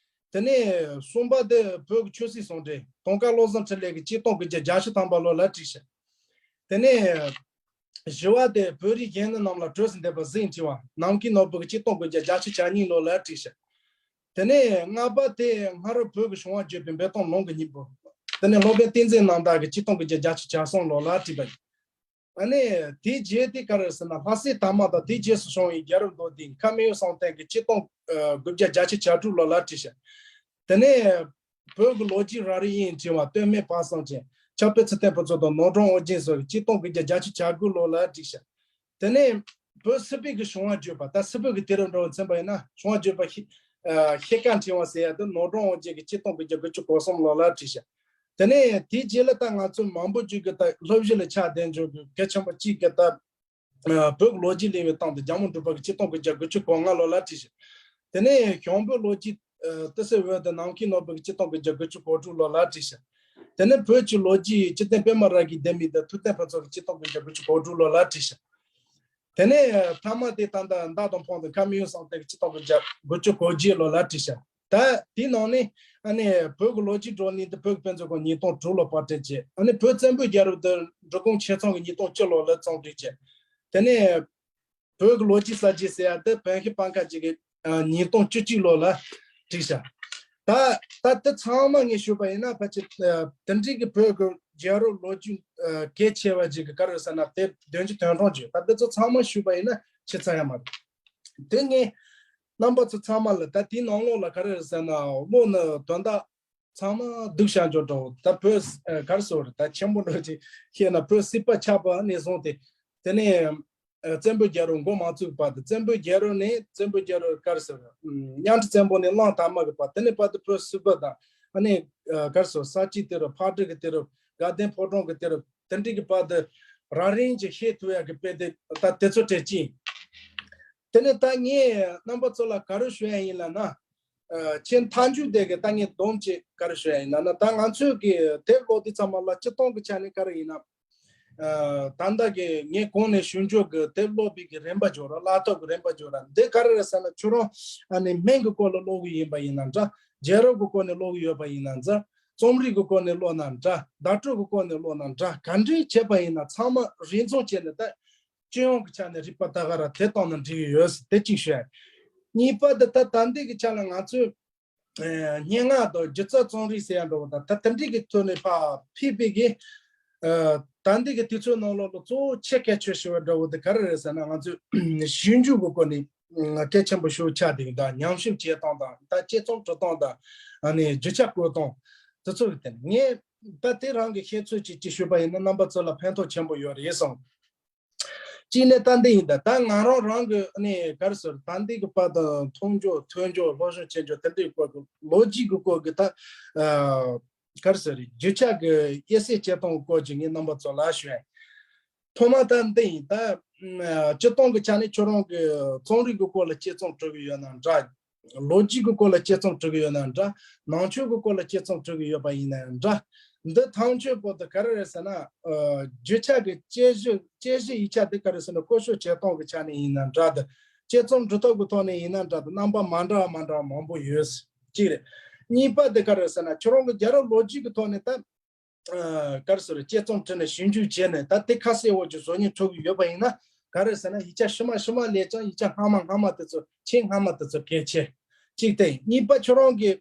དེ་ནས་གསུམ་པ་དེ་བོད་ཀྱི་ཆོས་སྲིད་ཟུང་འབྲེལ་དུང་དཀར་བློ་བཟང་འཕྲིན་ལས་ཀྱིས་ཆིག་སྟོང་དགུ་བརྒྱ་བརྒྱད་ཅུ་ཐམ་པ་ལོ་ལ་བྲིས་ཤག་དེ་ནས་བཞི་བ་དེ་བོད་རིགས་གཞོན་ནུ་རྣམས་ལ་གྲོས་སུ་འདེབས་པ་ཟིན་བྲིས་པ་ནམ་མཁའི་ནོར་བུ་གིས་ཆིག་སྟོང་དགུ་བརྒྱ་བརྒྱད་ཅུ་གྱ་གཉིས་ལོ་ལ་བྲིས་ཤག་དེ་ནས་ལྔ་པ་དེ་སྔ་རབས་བོད་ཀྱི་བྱུང་བ་བརྗོད་པའི་འབེལ་གཏམ་ལུང་གི་སྙིང་པོ། དེ་ནས་སློབ་དཔོན་བསྟན་འཛིན་རྣམ་དག་གིས་ཆིག་སྟོང་དགུ་བརྒྱ་བརྒྱད་ཅུ་གྱ་གསུམ་ལོ་ལ་བྲིས་པ་ཡིན། ཨ་ནི་དེའི་རྗེས་དེ་ག་རེ་ཟེར་ན་ལྷ་སྲས་ཐ་མ་དང་དེའི་རྗེས་སུ་བྱུང་བའི་རྒྱལ་རབས་མདོ་སྡེ་མཁར་རྨེའུ་བསམ་གཏན་གྱིས་ཆིག་སྟོང་དགུ་བརྒྱ་བརྒྱད་ཅུ་གྱ་དྲུག་ལོ་ལ་བྲིས་ཤག་དེ་ནས་བོད་ཀྱི་ལོ་རྒྱུས་རབ་རིབ་དབྱིངས་འབྱེད་པ་སྟོད་སྨད་བར་གསུམ་ཅན། ཕྱག་དཔེ་ཚུལ་ལྡན་ཕུན་ཚོགས་དང་ནོར་སྒྲོན་དབུ་རྒྱན་སོགས་ཀྱིས་ཆིག་སྟོང་དགུ་བརྒྱ་བརྒྱད་ཅུ་གྱ་དགུ་ལོ་ལ་བྲིས་ཤག་དེ་ནས་བོད་སིལ་བུའི་གི་བྱུང་བ་བརྗོད་པ། ད་སིལ་བུ་གི་དུས་རབས་འདྲ་བོ་མཚོན་པ་ཡིན་ན་བྱུང་བ་བརྗོད་པ་ཤེ་ཨ་ཤེལ་དཀར་ཕྲེང་བ་ཟེར་ཡ་དེ་ནོར་སྒྲོན་དབུ་རྒྱན་གྱིས་ཆིག་སྟོང་དགུ་བརྒྱ་དགུ་བཅུ་གོ་གསུམ་ལོ་ལ་བྲིས་ཤག་དེ་ནས་དེའི་རྗེས་ལ་ད་ང་ཚོ་མང་པོ་ཅིག་གི་ད་སློབ་གཞི་ལ་ཆགས་བསྡད་འཇོག་གི་གལ་ཆེན་པོ་གཅིག་གི་ད་ཨ་བོད་ཀྱི་ལོ་རྒྱུས་གླེང་བའི་སྟེང་དུ་རྒྱལ་མོ་འབྲུག་པ་གིས་ཆིག་སྟོང་དགུ་བརྒྱ་དགུ་བཅུ་གོ་ལྔ་ལོ་ལ་བྲིས་ཤག་དེ་ནས་ཞང་བོད་ལོ་རྒྱུས་ཨ་ཏི་སེ་འོད་དེ་ནམ་མཁའི་ནོར་བུ་གིས་ཆིག་སྟོང་དགུ་བརྒྱ་དགུ་བཅུ་གོ་དྲུག་ལོ་ལ་བྲིས་ཤག་དེ་ནས་བོད་ཀྱི་ལོ་རྒྱུས་སྐྱིད་ལྡན་པད་མ་ར་གའི་ལྡེ་མིག་དེ་ཐུབ་བསྟན་ཕུན་ཚོགས་ཀྱིས་ཆིག་སྟོང་དགུ་བརྒྱ་དགུ་བཅུ་གོ་དྲུག་ལོ་ལ་བྲིས་ཤག་དེ་ནས་མཐའ་མ་དེ་ད་ལྟ་མདའ་དང་ཕང་དང་མཁར་རྨེའུ་བསམ་གཏན་གྱིས་ཆིག་སྟོང་དགུ་བརྒྱ་དགུ་བཅུ་གོ་བརྒྱད་ལོ་ལ་བྲིས་ཤག་ད་དེའི་ནང་ནས་ཨ་ནི་བོད་ཀྱི་ལོ་རྒྱུས་བགྲོ་གླེང་དེ་བོད་ཀྱི་དཔེ་མཛོད་ཁང་ཉིས་སྟོང་དྲུག་ལོ་པར་སྐྲུན་བྱས། ཨ་ནི་བོད་བཙན་པོའི་རྒྱལ་རབས་དེ་འབྲི་གུང་ཆོས་ཚང་གིས་ཉིས་སྟོང་བཅུ་ལོ་ལ་རྩོམ་སྒྲིག་བྱས། དེ་ནས་བོད་ཀྱི་ལོ་རྒྱུས་གསར་བརྗེ་ཟེར་ཡ་དེ་བོན་ཤིང་པང་ཁ་ཅིག་གིས་ཨ་ཉིས་སྟོང་བཅུ་གཅིག་ལོ་ལ་བྲིས་ཤག་ད་ད་དེ་ཚང་མ་ངས་ཞུས་པ་ཡིན་ན་ཕལ་ཆེར་ཨ་དེ་འདྲའི་གི་བོད་ཀྱི་རྒྱལ་རབས་ལོ་རྒྱུས་ཨ་གལ་ཆེ་བ་ཅིག་གི་ག་རེ་ཟེར་ན་དེབ་བདུན་ཅུ་དོན་གྲངས་ཅིག་ད་དེ་ཚོ་ཚང་མ་ཞུས་པ་ཡིན་ན་ཆེ་ཚར་ཡ་མ་རེད། དེ་ངས་རྣམ་པ་ཚོ་ཚང་མ་ལ་ད་དེའི་ནང་ལོགས་ལ་ག་རེ་རེད་ཟེར་ན་བློ་ནི་དོན་དག་ཚང་མ་སྡུག་ཤ་འཇོག་འགྲོ། ད་བོད་ཨ་ག་རེ་ཟེར་ད་ཆེན་པོ་འགྲོ་ཅིག་བཤད་ན་བོད་སྲིད་པ་ཆགས་པ་ནས་བཟུང་སྟེ་དེ་ནས་ཨ་བཙན་པོའི་རྒྱལ་རབས་འགོ་མ་བཙུགས་བར་དུ་བཙན་པོའི་རྒྱལ་རབས་ནས་བཙན་པོའི་རྒྱལ་རབས་ག་རེ་ཟེར་ཨམ་གཉའ་ཁྲི་བཙན་པོ་ནས་གླང་དར་མ་གི་བར་དེ་ནས་བར་དུ་བོད་སྲིད་པ་དང་ཨ་ནི་ཨ་ག་རེ་ཟེར་ས་སྐྱའི་དུས་རབས། ཕག་གྲུ་གི་དུས་རབས། དགའ་ལྡན་ཕོ་བྲང་གི་དུས་རབས། དེ་འདྲའི་གི་བར་དུ་རགས་རིམ་གྱིས་བཤད་ཐུབ་ཡ་གི་དཔེ་དེབ་ད་དེ་ཚོ་གྲས་གཅིག་ཡིན། དེ་ནས་ད་ངས་རྣམ་པ་ཚོ་ལ་ག་རེ་ཞུ་ཡ་ཡིན་ལབ་ན། ཨ་ཆེས་མཐའ་མཇུག་དེ་གི་ད་ངས་སྡོམ་ཅིག་ག་རེ་ཞུ་ཡ་ཡིན་ལབ་ན། ད་ང་ཚོས་གི་དེབ་ཀློག་དུས་ཙམ་པ་ལ་སྤྱིར་བཏང་གི་ཆ་ནས་ག་རེ་ཡིན་ན། ད་ལྟ་གི་ངས་གོང་ནས་ཞུ་འཇོག་གི་དེབ་ཀློག་པའི་གི་རིམ་པ་འཇོག་ར། བསླབ་ཐབས་ཀྱི་རིམ་པ་འཇོག་ར། འདི་ག་རེ་རེད་ཟེར་ན་ཁྱོད་རང་ཨ་ནི་སྨན་གྱི་སྐོར་ལ་ཀློག་གི་ཡིན་པ་ཡིན་ན་འདྲ། རྒྱལ་རབས་ཀྱི་སྐོར་ནས་ཀློག་གི་ཡོད་པ་ཡིན་ན་འདྲ། རྩོམ་རིག་གི་སྐོར་ནས་ཀློག་ན་འདྲ། བརྡ་སྤྲོད་ཀྱི་སྐོར་ནས་ཀློག་ན་འདྲ། ག་འདྲས་བྱས་པ་ཡིན་ན་ཚང་མ་རིགས་མཚུངས་བྱས་ནས་ད་སྤྱི་ཡོངས་ཀྱི་ཆ་ནས་རིག་པ་ད་ག་ར་དེ་བཏང་ན་འགྲིག་གི་ཡོད་ཟེར་དེ་གཅིག་ཞུ་ཡ། གཉིས་པ་དེ་ད་ད་འདི་གི་ཆ་ལ་ང་ཚོས་སྙན་ངག་དང་སྒྱུ་རྩལ་རྩོམ་རིག་ཟེར་ཡ་འདྲ་བོ་དང་ད་དེ་འདྲས་ཀྱི་ཐོག་ནས་ཕར་ཕེབས་པའི་གི་ད་འདི་གི་དུས་ཚོད་ནང་ལོགས་ལ་གཙོ་བོ་ཆེས་གལ་ཆེ་ཤོས་འདྲ་བོ་དེ་ག་རེ་རེད་ཟེར་ན། ང་ཚོས་ཞིབ་འཇུག་གི་སྐོར་ནས་གལ་ཆེན་པོ་ཤོས་ཆགས་བསྡད་ཀྱི་འདུག་ཉམས་ཞིབ་བྱེད་སྟངས་དང་ད་དཔྱད་རྩོམ་འབྲི་སྟངས་དང་ཨ་ནི་རྒྱུ་ཆ་བཀོད་སྟངས་དེ་ཚོ་གི་སྟེང་ངས་ད་དེ་རང་གི་ཤེས་ཚོད་ཅིག་ཅིག་ཞུས་པ་ཡིན་ན་རྣམ་པ་ཚོ་ལ་ཕན་ཐོགས་ཆེན་པོ་ཡོད་རེད་བསམ། གཅིག་ནས་ད་འདི་ཡིན། ད་ད་ང་རང་རང་གི་ནས་ག་རེ་ཟེར་ད་འདི་གི་བར་དུ་མཐོང་འཇོག་ཐོས་འཇོག་སློབ་སྦྱོང་བྱེད་འཇོག་དེ་འདྲའི་སྐོར་གི་ལོ་རྒྱུས་ཀྱི་སྐོར་གི་ད་ག་རེ་ཟེར་རྒྱུ་ཆ་གི་དབྱེ་གསེས་བྱེད་སྟངས་སྐོར་གྱི་ངས་རྣམ་པ་ཚོ་ལ་ཞུ་ཡ། ཐོག་མ་ད་འདི་ཡིན། ད་སྤྱིར་བཏང་གི་ཆ་ནས་ཁྱོད་རང་གི་རྩོམ་རིག་གི་སྐོར་ལ་དཔྱད་རྩོམ་འབྲི་གི་ཡོད་ན་འདྲ། ལོ་རྒྱུས་ཀྱི་སྐོར་ལ་དཔྱད་རྩོམ་འབྲི་གི་ཡོད་ན་འདྲ། ནང་ཆོས་ཀྱི་སྐོར་ལ་དཔྱད་རྩོམ་འབྲི་གི་ཡོད་པ་ཡིན་ན་འདྲ། འདི་ཐམས་ཅད་པོ་དེ་ག་རེ་རེད་ཟེར་ན། རྒྱུ་ཆ་གི་དཔྱད་གཞི་དཔྱད་གཞི་ཡིག་ཆ་དེ་ག་རེ་ཟེར་ན་བཀོལ་སྤྱོད་བྱེད་སྟངས་ཀྱི་ཆ་ནས་ཡིན་ན་འདྲ། དེ་དཔྱད་རྩོམ་འབྲི་སྟངས་ཀྱི་ཐོག་ནས་ཡིན་ན་འདྲ། དེ་རྣམ་པ་མ་འདྲ་བ་མ་འདྲ་བ་མང་པོ་ཡོད། གཅིག་རེད། གཉིས་པ་དེ་ག་རེ་རེད་ཟེར་ན་ཁྱོད་རང་གི་རྒྱལ་རབས་ལོ་རྒྱུས་ཀྱི་ཐོག་ནས་ད། ག་རེ་ཟེར་དཔྱད་རྩོམ་བྲིས་ནས་ཞིབ་འཇུག་བྱས་ནས་ད་དེ་ཁ་གསལ་བོ་ཅིག་བཟོ་སྙིང་བྲོ་གི་ཡོད་པ་ཡིན་ན། ག་རེ་ཟེར་ན་ཡིག་ཆ་ཕྱི་མ་ཕྱི་མ་ལས་ཀྱང་ཡིག་ཆ་སྔ་མ་སྔ་མ་དེ་ཚོ་ཆེས་སྔ་མ་དེ་ཚོ་གལ་ཆེ། གཅིག་དེ་ཡིན། གཉིས་པ་ཁྱོད་རང་གི་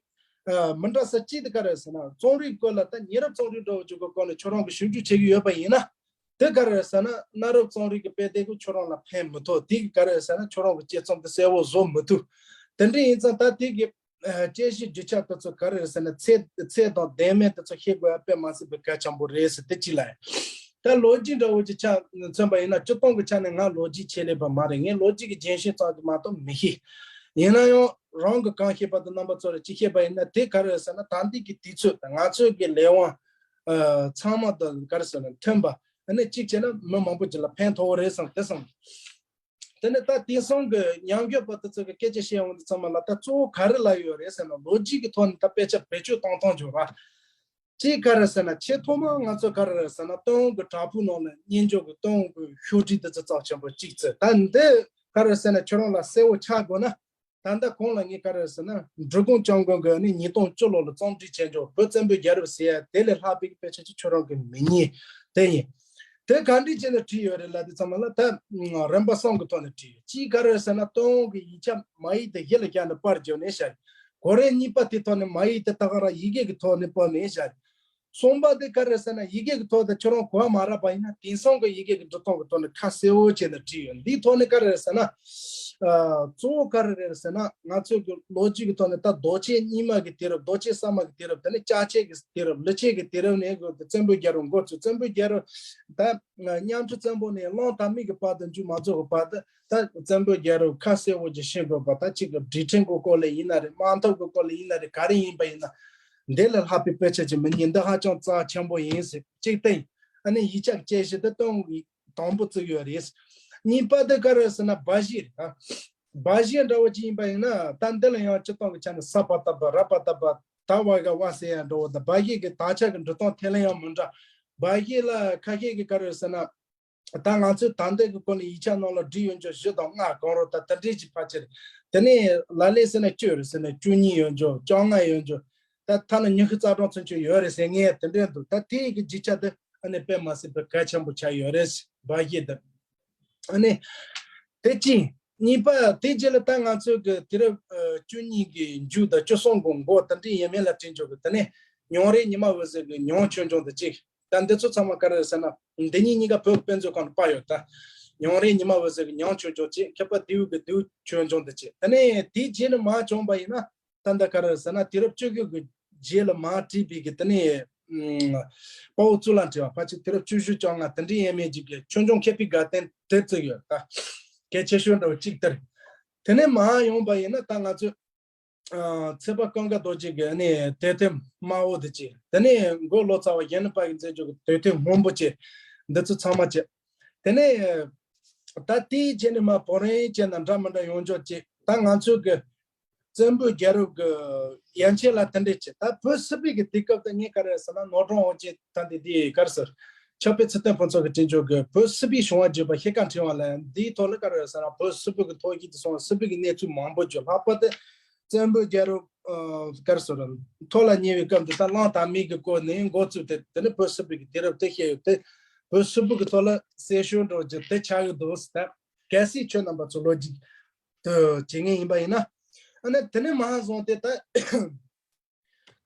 མི་འདྲ་ས་གཅིག་དེ་ག་རེ་ཟེར་ན་རྩོམ་རིག་སྐོར་ལ་ད་ཉེ་རབས་རྩོམ་རིག་འདྲ་བོ་ཅིག་གི་སྐོར་ནས་ཁྱོད་རང་གི་ཞིབ་འཇུག་བྱེད་ཀྱི་ཡོད་པ་ཡིན་ན། དེ་ག་རེ་ཟེར་ན་གནའ་རབས་རྩོམ་རིག་གི་དཔེ་དེབ་ཀྱིས་ཁྱོད་རང་ལ་ཕན་མི་ཐོགས། དེ་ག་རེ་ཟེར་ན་ཁྱོད་རང་གི་དཔྱད་རྩོམ་དེ་གསལ་བོ་བཟོ་མི་ཐུབ། དེ་འདྲ་ཡིན་ཙང་ད་དེ་གི་དཔྱད་གཞིའི་རྒྱུ་ཆ་དེ་ཚོ་ག་རེ་རེད་ཟེར་ན་ཚད་ཚད་དང་ལྡན་མིན་དེ་ཚོ་ཤེས་དགོས་ཡ་དཔེ་མ་སྲིད་པའི་གལ་ཆེན་པོ་རེད་ཟེར་དེ་གཅིག་ལ་ཡ། ད་ལོ་རྒྱུས་འདྲ་བོ་ཅིག་ཆ་མཚོན་པ་ཡིན་ན་སྤྱིར་བཏང་གི་ཆ་ནས་ང་ལོ་རྒྱུས་ཆེད་ལས་པ་མ་རེད། ངས་ལོ་རྒྱུས་ཀྱི་རྒྱན་ཤེས་ཙམ་གྱིས་མ་གཏོགས་མི་ཤེས། ཡིན་ན་ཡང་རང་གི་གང་ཤེས་པ་དེ་རྣམ་པ་ཚོ་ལ་ཅིག་བཤད་པ་ཡིན་ན་དེ་ག་རེ་རེད་ཟེར་ན་ད་འདི་གི་དུས་ཚོད་དང་ང་ཚོའི་གི་ལས་དབང་ཚང་མ་དང་ག་རེ་ཟེར་ན་མཐུན་པ་ཨ་ནི་གཅིག་བྱས་ན་མི་མང་པོ་ཅིག་ལ་ཕན་ཐོགས་རེད་བསམ་དེ་བསམ། དེ་ནས་ད་དེང་སང་གི་ཉམས་རྒུད་པ་དེ་ཚོ་གི་སྐད་ཆ་བཤད་ཡོང་དུས་ཚང་མ་ལ་ད་གཙོ་བོ་ག་རེ་ལབ་ཡོད་རེད་ཟེར་ན་ལོ་རྒྱུས་ཀྱི་ཐོག་ནས་ད་དཔེ་ཆ་བེད་སྤྱོད་གཏོང་སྟངས་བྱུང་ར། གཅིག་ག་རེ་ཟེར་ན་ཆེས་ཐོག་མར་ང་ཚོ་ག་རེ་རེད་ཟེར་ན་སྟོད་ཡོན་གྱི་བྲག་ཕུག་ནང་ལ་སྙན་ཅོག་གི་སྟོད་ཡོན་གྱི་ཤོག་དྲིལ་དེ་ཚོ་རྩ་ཆེན་པོ་གཅིག་བཙལ། ད་འདི་ག་རེ་ཟེར་ན་ཁྱོད་རང་ལ་གསལ་བོ་ཆགས་དགོས་ན། ད་ལྟ་གོང་ལ་ངས་ག་རེ་ཟེར་ན་འབྲི་གུང་སྐྱབས་མགོན་གྱིས་ནི་ཉིས་སྟོང་བཅུ་ལོ་ལ་རྩོམ་སྒྲིག་བྱས་འཇོག་བོད་བཙན་པོའི་རྒྱལ་རབས་ཟེར་ཡ་དེ་ལས་ལྷག་པའི་དཔེ་ཆ་ཅིག་ཁྱོད་རང་གིས་མི་རྙེད། དེ་ཡིན། དེ་ག་འདྲས་བྱས་ནས་བྲིས་ཡོད་རེད་ལབ་དུས་ཚང་མ་ལ་ད་རིམ་པ་གསུམ་གྱི་ཐོག་ནས་བྲིས་ཡོད། གཅིག་ག་རེ་ཟེར་ན་སྟོད་ཡོན་གྱི་ཡིག་ཆ་མ་ཡིག་དེ་གཞི་ལ་བཞག་ནས་པར་བརྒྱབ་ནས་བཞག་གོ་རེ། གཉིས་པ་དེ་ཐོག་ནས་མ་ཡིག་དེ་ད་ག་རང་ཡི་གེ་གི་ཐོག་ནས་པར་ནས་བཞག་གསུམ་པ་དེ་ག་རེ་ཟེར་ན་ཡི་གེ་གི་ཐོག་ཏུ་ཁྱོད་རང་གོ་བ་མ་རག་པ་ཡིན་ན་དེང་སང་གི་ཡི་གེ་གི་འབྲི་སྟངས་ཀྱི་ཐོག་ནས་ཁ་གསལ་བོ་བྱས་ནས་བྲིས་ཡོད། འདིའི་ཐོག་ནས་ག་རེ་རེད་ཟེར་ན། གཙོ་བོ་ག་རེ་རེད་ཟེར་ན་ང་ཚོའི་གི་ལོ་རྒྱུས་ཀྱི་ཐོག་ནས་ད་རྡོ་རྗེ་རྙིང་མ་གི་དུས་རབས། རྡོ་རྗེ་གསར་མ་གི་དུས་རབས། དེ་ནས་ལྕགས་ཆས་ཀྱི་དུས་རབས། ལི་ཆས་ཀྱི་དུས་རབས་ནས་བཙན་པོའི་རྒྱལ་རབས་འགོ་ཚུགས། བཙན་པོའི་རྒྱལ་རབས་ད་གཉའ་ཁྲི་བཙན་པོ་ནས་གླང་དར་མའི་གི་བར་དུ་མཇུག་མ་རྫོགས་གི་བར་དུ། ད་བཙན་པོའི་རྒྱལ་རབས་ཁ་གསལ་བོ་ཅིག་ཤེས་དགོས་པ། ད་གཅིག་གི་སྒྲིག་ཁྲིམས་ཀྱི་སྐོར་ལ་ཡིན་ན་རེད། དམག་འཐབ་ཀྱི་སྐོར་ལ་ཡིན་ན་རེད། ག་རེ་ཡིན་པ་ཡིན་ན་འདི་ལས་ལྷག་པའི་དཔེ་ཆ་ཅིག་མི་རྙེད། འདི་ཧ་ཅང་རྩ་ཆེན་པོ་ཡིན་ཟེར་གཅིག་བསྟན། ཨ་ནི་ཡིག་ཆ་དཔྱད་གཞི་དེ་སྟོད་ཡོན་གྱི་དང་པོ་བཙུགས་ཡོད་རེད། གཉིས་པ་དེ་ག་རེ་ཟེར་ན་སྦ་བཞེད་རེད། ད་སྦ་བཞེད་འདྲ་བོ་ཅིག་ཡིན་པ་ཡིན་ན་ད་འདི་ལ་ཡང་སྤྱིར་བཏང་གི་ཆ་ནས་ས་པ་ཏ་པ་ར་པ་ཏ་པ་ད་བ་ག་བ་ཟེར་ཡ་འདྲ་བོ་དང་། སྦ་བཞེད་ཀྱི་དག་ཆ་གི་འབྲི་སྟངས་དེ་ལ་ཡང་མི་འདྲ། སྦ་བཞེད་ལ་ཁ་ཤས་ཀྱིས་ག་རེ་ཟེར་ན། ད་ང་ཚོས་ད་ལྟའི་གི་སྐོར་ནས་ཡིག་ཆ་ནང་ལ་བྲིས་ཡོད་འཇོག་བཞི་དང་ལྔ་གང་རུང་ད་དེ་འདྲས་ཀྱི་ཕལ་ཆེར། དེ་ནས་ལ་ལས་ཟེར་ན་བཅུ་རེད་ཟེར་ན་བཅུ་གཉིས་ཡོད་འཇོག་བཅོ་ལྔ་ཡོད་འཇོག་ད་ཐ་ན་ཉི་ཤུ་རྩ་གྲངས་ཚུན་ཆད་ཡོད་རེད་ཟེར་མཁན་དེ་འདྲས་འདུག་ད་དེ་ཡི་གི་རྒྱུ་ཆ་དེ་ཨ་ནི་དཔེ་མ་སྲིད་པའི་གལ་ཆེན་པོ་ཆགས་ཡོད་རེད། སྦ་བཞེད་དེ། ཨ་ནི། དེ་གཅིག་གཉིས་པ་དེ་རྗེས་ལ་ད་ང་ཚོའི་གི་དུས་རབས་བཅུ་གཉིས་ཀྱི་མཇུག་དང་བཅུ་གསུམ་གི་འགོ་དེ་འདྲའི་ཡས་མས་ལ་བྲིས་འཇོག་གི། དེ་ནས་ཉང་རལ་ཉི་མ་འོད་ཟེར་གི་ཉང་ཆོས་འབྱུང་དེ་གཅིག་ད་འདི་ཚོ་ཚང་མ་ག་རེ་རེད་ཟེར་ན། འདི་གཉིས་གཉིས་ཀ་བོད་དཔེ་མཛོད་ཁང་ནས་པར་ཡོད། ད་ཉང་རལ་ཉི་མ་འོད་ཟེར་གི་ཉང་ཆོས་འབྱུང་གཅིག་མཁས་པ་ལྡེའུ་གི་ལྡེའུ་ཆོས་འབྱུང་དེ་གཅིག་དེ་ནས་དེའི་རྗེས་ནས་མར་བྱུང་བ་ཡིན་ན། ད་ལྟ་ག་རེ་རེད་ཟེར་ན་དུས་རབས་བཅུ་དགུ་གི་རྗེས་ལ་མར་བྲིས་པའི་གི་དེ་ནས་དཔའ་བོ་གཙུག་ལག་ཕྲེང་བ་ཕལ་ཆེར་དུས་རབས་བཅུ་བཞི་བཅོ་ལྔ་དེ་འདྲའི་ཡས་མས་ཅིག་གི་ཆོས་འབྱུང་མཁས་པའི་དགའ་སྟོན་དེ་བརྩིགས་ཡོད། ད་གལ་ཆེ་ཤོས་འདྲ་བོ་གཅིག་དེ་རེད། དེ་ནས་མར་ཡོང་བ་ཡིན་ན་ད་ང་ཚོས། ཨ། ཚེ་དཔག་ཀུན་དགའ་རྡོ་རྗེ་གི་ནི་དད་ལྡན་སྨྲ་བོ་དེ་བྱས། དེ་ནས་མགོ་ལོ་ཙཱ་བ་གཞོན་ནུ་དཔལ་གྱི་མཛད་འཇུག་གི་དད་ལྡན་སྔོན་པོ་བྱས། འདི་ཚོ་ཚང་མ་བྱས། དེ་ནས་ད་དེའི་རྗེས་ནས་མར་བོན་རིན་བྱས་ན་འདྲ་མི་འདྲ་ཡོང་འཇོག་བྱས། ད་ང་ཚོའི་གི་བཙན་པོའི་རྒྱལ་རབས་ཀྱི་ཡན་ཆད་ལ་དེ་འདྲས་བྱས། ད་བོད་སིལ་བུའི་གི་དུས་སྐབས་དེ་ངས་ག་རེ་ཟེར་ན་ནོར་སྒྲོན་དབང་ཆེན་ད་འདི་འདི་ག་རེ་ཟེར། ཆབ་སྤེལ་ཚུལ་ལྡན་ཕུན་ཚོགས་ཀྱིས་བྲིས་འཇོག་གི་བོད་སིལ་བུའི་བྱུང་བ་བརྗོད་པ་ཤེལ་དཀར་ཕྲེང་བ་ལ། འདིའི་ཐོག་ལ་ག་རེ་ཟེར་ན། བོད་སིལ་བུ་གི་ཐོག་ཤིག་ཏུ་སོང་བ། སིལ་བུ་གི་གནས་ཚུལ་མང་པོ་བརྗོད། ལྷག་པར་དུ་བཙན་པོའི་རྒྱལ་རབས་ཨ་ག་རེ་ཟེར་ན་ཐོག་ལ་ཉེ་བའི་སྐབས་འདི་དག་གླང་དར་མའི་གི་སྐོར་ནས་འགོ་བཙུགས་ཏེ། དེ་ནི་བོད་སིལ་བུ་གི་དུས་རབས་དེ་བཤད་ཡོད་དེ། བོད་སིལ་བུ་གི་ཐོག་ལ་གསལ་ཤོས་འདྲ་བོ་ཅིག་དེ་ཆགས་ཀྱི་འདུག་ཟེར། ད་གལ་སྲིད་ཁྱོད་རྣམ་པ་ཚོ་ལོ་རྒྱུས་དུ་བྱེད་མཁན་ཡིན་པ་ཡིན་ན། ཨ་ནི་དེ་ནས་མར་བཟུང་སྟེ་ད་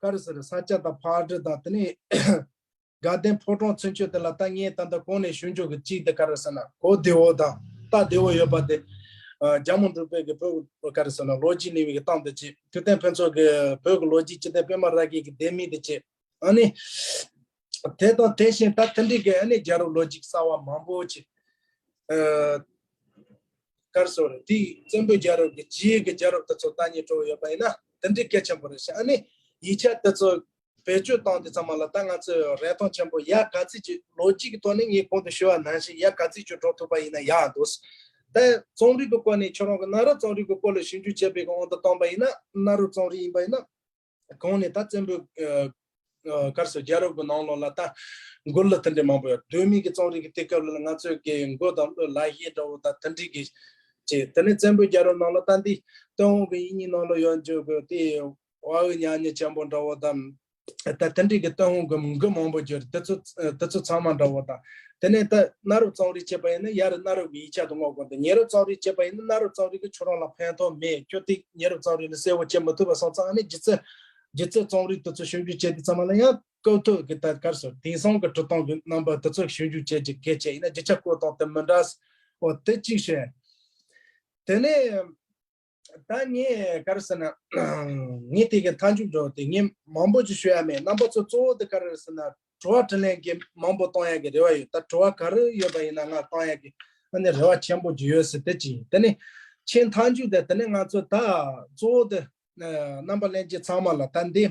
ག་རེ་ཟེར། ས་སྐྱ་དང་ཕག་གྲུ་དང་། དེ་ནས་དགའ་ལྡན་ཕོ་བྲང་ཚུན་ཆད་དེ་ལ་ད་ངས་ད་ལྟ་གོང་ནས་ཞུ་འཇོག་གི་གཅིག་དེ་ག་རེ་ཟེར་ན། གོ་བདེ་བོ་དང་རྟ་བདེ་བོ་ཡོད་པ་དེ། ཨ་རྒྱལ་མོ་འབྲུག་པའི་གི་བོད་ག་རེ་ཟེར་ན་ལོ་རྒྱུས་གླེང་བའི་གི་སྟངས་དེ་གཅིག་ཐུབ་བསྟན་ཕུན་ཚོགས་ཀྱི་བོད་ཀྱི་ལོ་རྒྱུས་སྤྱི་དོན་པད་མ་རཱ་གའི་གི་ལྡེ་མིག་དེ་གཅིག་ཨ་ནི། དེ་དང་དེ་བཞིན་ད་དེ་འདྲའི་གི་ཨ་ནི་རྒྱལ་རབས་ལོ་རྒྱུས་གསར་བ་མང་པོ་ཅིག་ཨ་ག་རེ་ཟེར། དེའི་བཙན་པོའི་རྒྱལ་རབས་ཀྱི་རྗེས་ཀྱི་རྒྱལ་རབས་དེ་ཚོ་ལྟ་ཉན་འགྲོ་ཡོད་པ་ཡིན་ན་དེ་འདྲའི་གལ་ཆེན་པོ་རེད་ཤག་ཨ་ནི་ཡིག་ཆ་དེ་ཚོ་བེད་སྤྱོད་བཏང་དུས་ཙམ་པ་ལ་ད་ང་ཚོས་རེ་སྟོང་ཆེན་པོ། ཡ་ག་ཚོད་ཅིག་ལོ་རྒྱུས་ཀྱི་ཐོག་ནས་ངས་གོང་དུ་ཞུ་བ་ནང་བཞིན་ཡ་ག་ཚོད་ཅིག་འགྲོ་ཐུབ་པ་ཡིན་ན་ཡག་འདུག་ད་རྩོམ་རིག་གི་སྐོར་ནས་ཁྱོད་རང་གི་གནའ་རབས་རྩོམ་རིག་གི་སྐོར་ལ་ཞིབ་འཇུག་བྱས་པའི་གི་དབང་དུ་བཏང་པ་ཡིན་ན། གནའ་རབས་རྩོམ་རིག་ཡིན་པ་ཡིན་ན། གོང་ནས་ད་བཙན་པོའི་ཨ་ཨ་ག་རེ་ཟེར། རྒྱལ་རབས་ཀྱི་ནང་ལོགས་ལ་ད་མགུར་གླུ་དེ་འདྲ་མང་པོ་ཡོད། གདོད་མའི་གི་རྩོམ་རིག་གི་དུས་སྐབས་ལ་ང་ཚོས་ཀྱི་མགུར་དང་གླུ་ལ་བཤད་འདྲ་བོ་དང་དེ་འདྲའི་གི་བྱས། དེ་ནས་བཙན་པོའི་རྒྱལ་རབས་ནང་ལ་ད་འདི་ཏུན་ཧོང་གི་ཡིག་རྙིང་ནང་ལ་ཡོད་འཇོག་གི་དེ་ཝ་འུ་ཉག་ཉི་ཆེན་པོ་འདྲ་བོ་དང་། ད་དེ་འདྲའི་གི་ཏུན་ཧོང་གི་མགུར་མང་པོ་ཡོད་རེད། དེ་ཚོ་དེ་ཚོ་ཚང་མ་འདྲ་བོ་དང་། དེ་ནས་ད་གནའ་རབས་རྩོམ་རིག་བྱས་པ་ཡིན་ན་ཡར་གནའ་རབས་ཀྱི་ཡིག་ཆ་དུ་བསྔོག་དགོས་འདུག་ཉེ་རབས་རྩོམ་རིག་བྱས་པ་ཡིན་ན་གནའ་རབས་རྩོམ་རིག་གི་ཁྱོད་རང་ལ་ཕན་ཐོགས་མེད། ཁྱོད་དེ་ཉེ་རབས་རྩོམ་རིག་ནི་གསལ་བོ་བྱེད་མི་ཐུབ་པ་སོང་ཙང་། ཨ་ནི་སྒྱུ་རྩལ་སྒྱུ་རྩལ་རྩོམ་རིག་དེ་ཚོ་ཞིབ་འཇུག་བྱེད་དུས་ཙམ་པ་ལ་ཡང་སྐབས་ཐོག་གི་ད་ག་རེ་ཟེར། དེང་སང་གི་འབྲི་སྟངས་ཀྱི་རྣམ་པ་དེ་ཚོ་ཞིབ་འཇུག་བྱེད་ཀྱི་གལ་ཆེ་ཡིན་ན། རྒྱུ་ཆ་བཀོད་སྟངས་དེ་མི་འདྲ་ས། འོ་དེ་གཅིག་བཤད། དེ་ནས་ད་ངས་ག་རེ་ཟེར་ན། ངས་དེ་གའི་མཐའ་མཇུག་འགྲོ་དེ་ངས་མང་པོ་ཅིག་ཞུ་ཡ་མེད། རྣམ་པ་ཚོ་གཙོ་བོ་དེ་ག་རེ་ཟེར་ན། དྲི་བ་དྲིས་ལན་གྱི་མང་པོ་གཏོང་ཡ་གི་རེ་བ་ཡོད། ད་དྲི་བ་ག་རེ་ཡོད་པ་ཡིན་ན་ང་གཏོང་ཡ་གི་ཨ་ནི་རེ་བ་ཆེན་པོ་ཅིག་ཡོད་ཟེར་དེ་གཅིག་ཡིན། དེ་ནས་ཆེས་མཐའ་མཇུག་དེ་དེ་ནས་ང་ཚོ་ད་གཙོ་བོ་དེ་རྣམ་པ་ལྷན་རྒྱས་ཚང་མ་ལ་ད་འདི་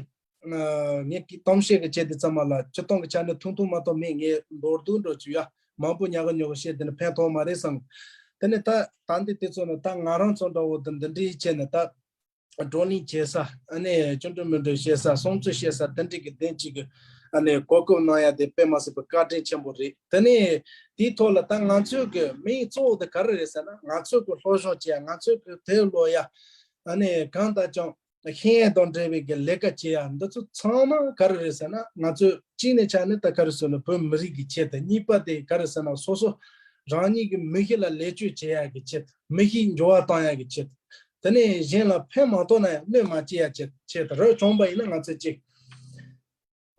ངས་ཀྱི་གཏམ་བཤད་ཀྱི་བྱས་དུས་ཙམ་པ་ལ་སྤྱིར་བཏང་གི་ཆ་ནས་ཐུང་ཐུང་མ་གཏོགས་མེད། ངས་མདོར་བསྡུས་འགྲོ་བཅུག་ཡ། མང་པོ་ཉག་ག་ཉོག་ག་བཤད་དེ་ནི་ཕན་ཐོགས་མ་རེད་བསམ། དེ་ནས་ད་ད་འདི་དེ་ཚོ་ནི་ད་ང་རང་ཚོ་འདྲ་བོ་དེ་འདི་འདྲའི་བྱས་ནས་ད་བགྲོ་གླེང་བྱེད་ས། ཨ་ནི་སྐྱོན་བྲལ་མི་འདྲ་བཤད་ས། བསམ་ཚུལ་བཤད་ས། དེ་འདྲའི་གི་དོན་གཅིག་གི་ཨ་ནི་གོ་སྐབས་གནང་ཡ་དེ་དཔེ་མ་སྲིད་པའི་བཀའ་དྲིན་ཆེན་པོ་རེད། དེ་ནས་དེའི་ཐོག་ལ་ད་ང་ཚོའི་གི་དམིགས་ཡུལ་གཙོ་བོ་དེ་ག་རེ་རེད་ཟེར་ན། ང་ཚོའི་གི་སློབ་སྦྱོང་བྱེད་ཡ། ང་ཚོའི་གི་དེབ་ཀློག་ཡ། ཨ་ནི་གང་ལྟར་ཀྱང་ཤེས་ཡོན་དང་འབྲེལ་བའི་གི་ལས་ཀ་བྱེད་ཡ་འདི་ཚོ་ཚང་མ་ག་རེ་རེད་ཟེར་ན། ང་ཚོས་གཅིག་ནས་ཆ་ནས་ད་ག་རེ་ཟེར་ན་བོད་མི་རིགས་ཀྱི་ཆེད་དུ། གཉིས་པ་དེ་ག་རེ་ཟེར་ན་སོ་སོ་རང་ཉིད་ཀྱི་མི་གཤིས་ལ་ལེགས་བཅོས་བྱེད་ཡ་གི་ཆེད་དུ། མི་གཤིས་འགྱུར་བ་གཏོང་ཡ་གི་ཆེད་དུ། དེ་ནས་གཞན་ལ་ཕན་མ་ཐོགས་ན་ཡང་གནོད་མ་སྐྱེལ་ཡ་ཆེད་ཆེད་དུ་རེད། བྱུང་བ་ཡིན་ན་ང་ཚོས་གཅིག་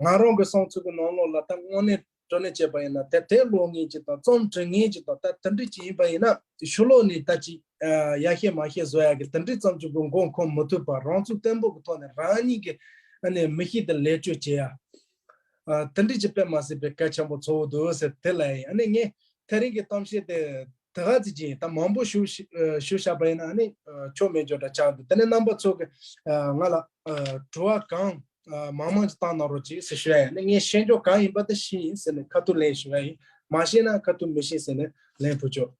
ང་རང་གི་བསམ་ཚུལ་གྱི་ནང་ལོགས་ལ་ད་དངོས་གནས་དྲང་གནས་བྱས་པ་ཡིན་ན། དེ་དེབ་ཀློག་མཁན་ཅིག་དང་རྩོམ་འབྲི་མཁན་ཅིག་དང་ད་དེ་འདྲ་ཅིག་ཡིན་པ་ཡིན་ན། ཕྱི་ལོགས་ནས་ད་ཅིག་ཡར་བཤད་མར་བཤད་བཟོ་ཡ་གི་དེ་འདྲ་ཙམ་ཅིག་གི་མགོ་འཁོར་མི་ཐུབ་པ། རང་ཚུགས་བརྟན་པོ་གི་ཐོག་ནས་རང་ཉིད་ཀྱི་ཨ་ནི་མི་གཤིས་དེ་ལེགས་བཅོས་བྱེད་ཡ། ཨ་དེ་འདྲ་ཅིག་དཔེ་མ་སྲིད་པའི་གལ་ཆེན་པོ་ཚ་པོ་འདུག་ཟེར་དེ་ལབ་ཡིན། ཨ་ནི་ངས་དེ་རིང་གི་གཏམ་བཤད་དེ་དེ་ག་ཙམ་ཅིག་ཡིན། ད་མང་པོ་ཞུ་ཞུ་བཞག་པ་ཡིན་ན་ཨ་ནི་ཆོ་མེད་འཇོག་འདྲ་ཆགས་འདུག་དེ་ནས་རྣམ་པ་ཚོ་གི་ང་ལ་དྲི་བ་གང་མང་མང་ཅིག་བཏང་གནང་རོགས་གྱིས་ཟེར་ཞུ་ཡ་ཡིན། ཨ་ནི་ངས་ཤེས་འཇོག་གང་ཡིན་པ་དེ་ཤེས་ཡིན་ཟེར་ནས་ཁ་ཐུག་ལན་ཞུ་ཡ་ཡིན། མ་ཤེས་ན་ཁ་ཐུག་མི་ཤེས་ཟེར་ནས་ལན་ཕུལ་ཆོག